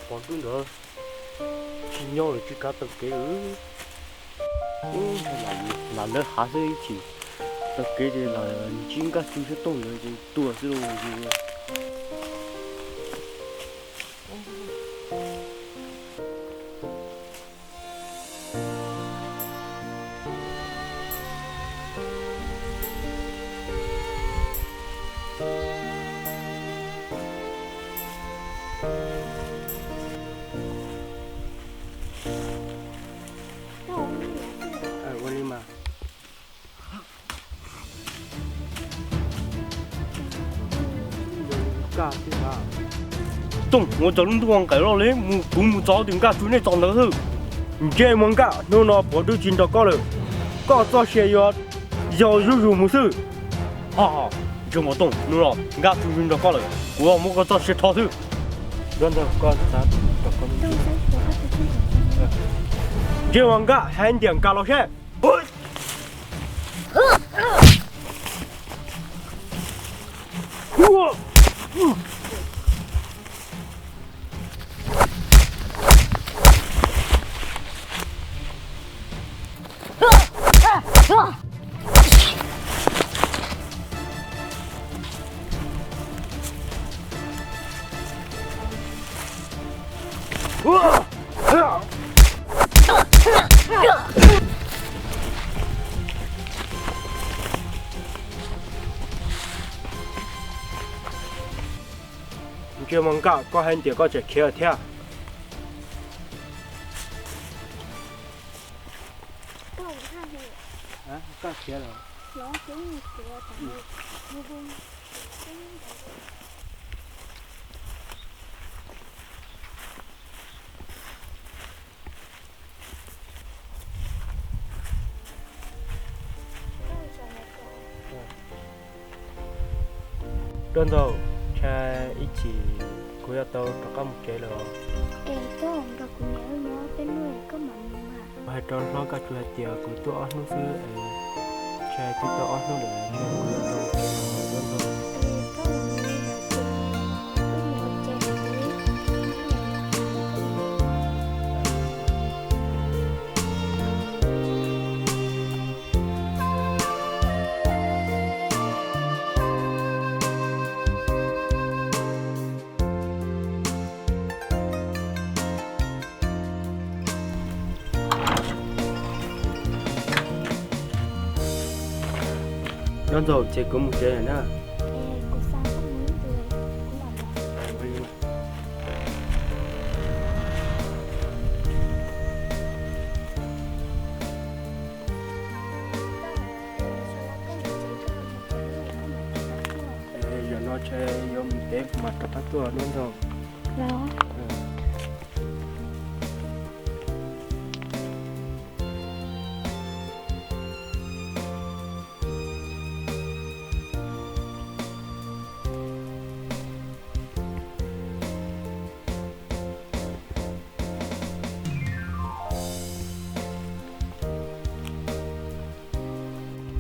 Pov dub ntawd tsis nyob lawm, tsis kav taw kev lawm. Lam lawv hav xwb ib chim taw kev ces lam ntsib Nkaj Tsu thiab Tooj ntawd ces tuag xwb lauj. Ua li mas. Tooj, ua cas lub ntuj ua nqaim loj li, mus kuv mus txog tim Nkaj Tsu nej txog ntawd xwb. Ntsej muag Nkaj, hnub no Pov Dub tsis nrog koj lawm, koj txoj sia yuav yau zuj zus mus xwb. Ntsej muag Tooj, hnub no Nkaj Tsu tsis nrog koj lawm, kuv muab koj txoj sia rho xwb. Ntsej muag Nkaj, hais ntiam Nkaj los seb. Ntsej muag Nkaj, koj hais ntiam koj tseem khiav thiab. Koj khiav lawm. Dua ntxaug, ntshai ib chim kuv yuav tau rov qab mus tsev lawm. Es koj nrog kuv niam wb nyob peb hnub koj mam mus mas. Kuv hais rau hlob Nkaj Tsu hais tias kuv tuaj ob hnub xwb, ntshai twb tau ob hnub lawm, ntshai kuv yuav tau mus tsev lawm Dua ntxaug. Dua ntxaug, ces kuv mus tsev lawm na. Zaum no ntshai yuav mus tsev mas rov qab tuaj Dua ntxaug.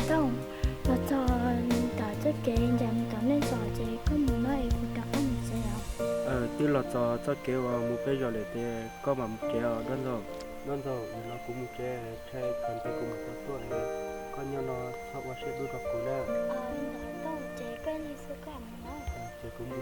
Tooj, los txog tom txoj kev ncaim mus tom nej zos ces koj mus no es kuv rov qab mus tsev os. Twb los txog txoj kev uas mus peb zos lawm ces koj mam mus tsev os Dua ntxaug. Dua ntxaug, zaum no kuv mus tsev, ntshai khaws nte kuv mam rov tuaj, koj nyob no txhob ua siab dub rau kuv na. Ces kuv mus.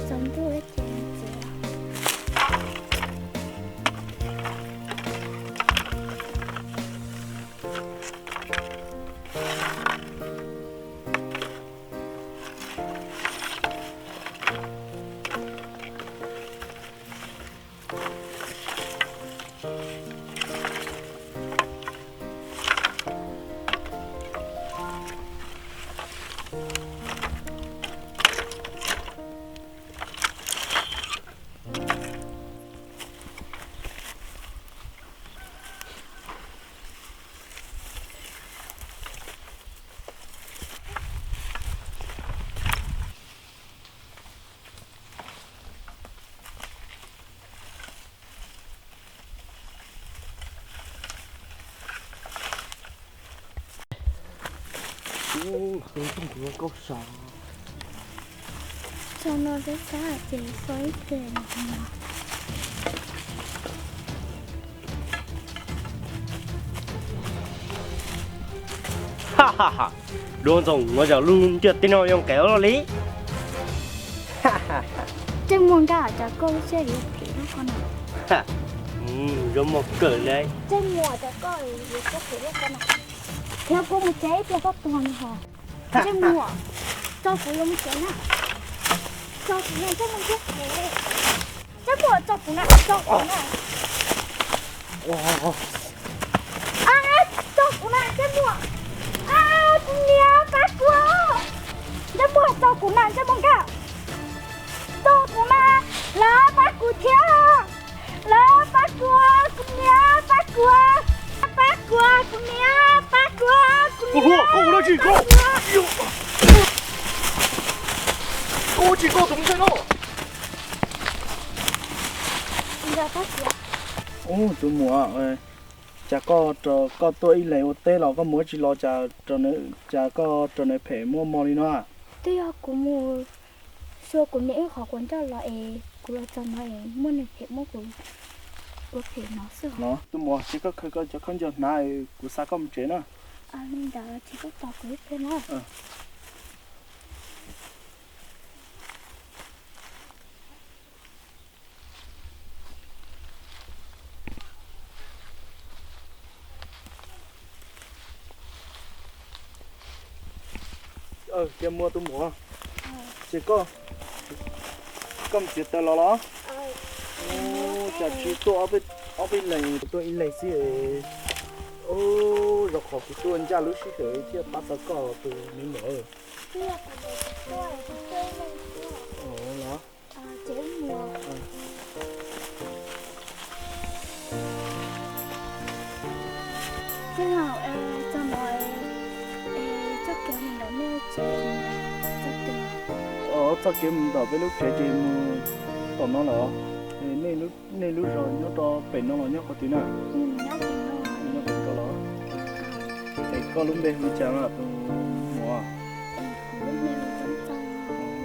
Tsaus ntuj ces txiav. Txog no peb sab ces so ib pliag. Ha ha ha, Duab Ntxoo, ua cas lub ntiaj teb no zoo nkaus li. Ntsej muag Nkaj, cas koj lub siab yuav phem lub ko na? Zoo muag kawg li. Ntsej muag, cas koj yuav siab phem lub ko na? Khiav kuv mus tsev ib pliag koj tuag li hos. Ntsej muag, tso kuv yuav mus tsev na. Tso kuv na, ntsej muag siab phem. Ntsej muag, tso kuv na, tso kuv na. Tso kuv na, ntsej muag. Kuv niam, pab kuv. Ntsej muag, tso kuv na, ntsej muag Nkaj. Tso kuv na, lawv pab kuv thiab. Lawv pab kuv, kuv niam, pab kuv. Pab kuv, kuv niam, pab kuv, kuv niam, pab kuv. Koj ua tsis koj tus ntxhais no. Ub, tus muam, cas koj, koj tuaj ib leeg ua teb los koj mus ua tsis los, cas koj rau nws phem muaj mog li no? Twb yog kuv mus xyuas kuv niam ib qho quav nroj los es kuv los txog no es muaj neeg phem muab kuv ua phem no xwb. Tus muam, ces koj khaws koj cov khaub ncaws hnav, kuv xa koj mus tsev na. Li ntawd ces koj tos kuv ib pliag na. Cia muaj tus muam, ces koj, koj mus txiav taws los los? Cas tsis tuaj ob peb leeg, tuaj ib leeg xwb. Ub, zoo qhov kuv tuaj ncaj lub sij hawm thiaj pab tau koj tus me nyuam. Los. Txoj kev mus ntawm nej tsev, txoj kev mus ntawm peb lub tsev ces mus tom no lawm. Nej lub zos nyob rau pem no los nyob qhov twg na? Nyob pem no los. Es koj lub npe hu li cas no tus muam?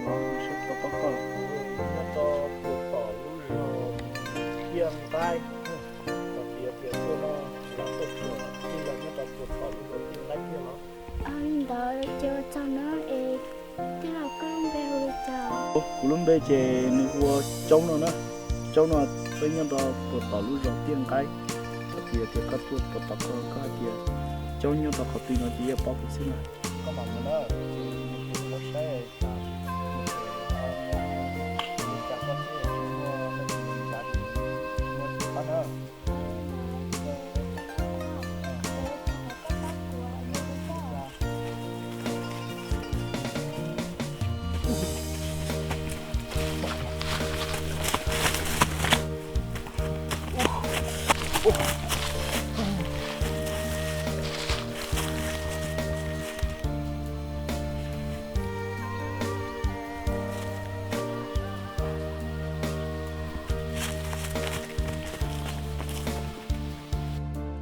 Los, seb puas pom koj. Nyob rau puag tom lub zos Tiaj Nqaib. Txawm tias tuaj no tsis yog tuaj puag, twb yog nyob rau puag tom lub zos Tiaj Nqaib tiag los? Li ntawd ces ua tsaug na, es tij laug, koj lub npe hu li cas? Kuv lub npe ces nws hu ua Tsoob no na. Tsoob no peb nyob rau puag tom lub zos Tiaj Nqaib. Txawm tias koj tuaj puag tom ko koj hais tias Tsoob nyob rau qhov twg no ces yeej paub kuv xwb na. Koj mam mus na.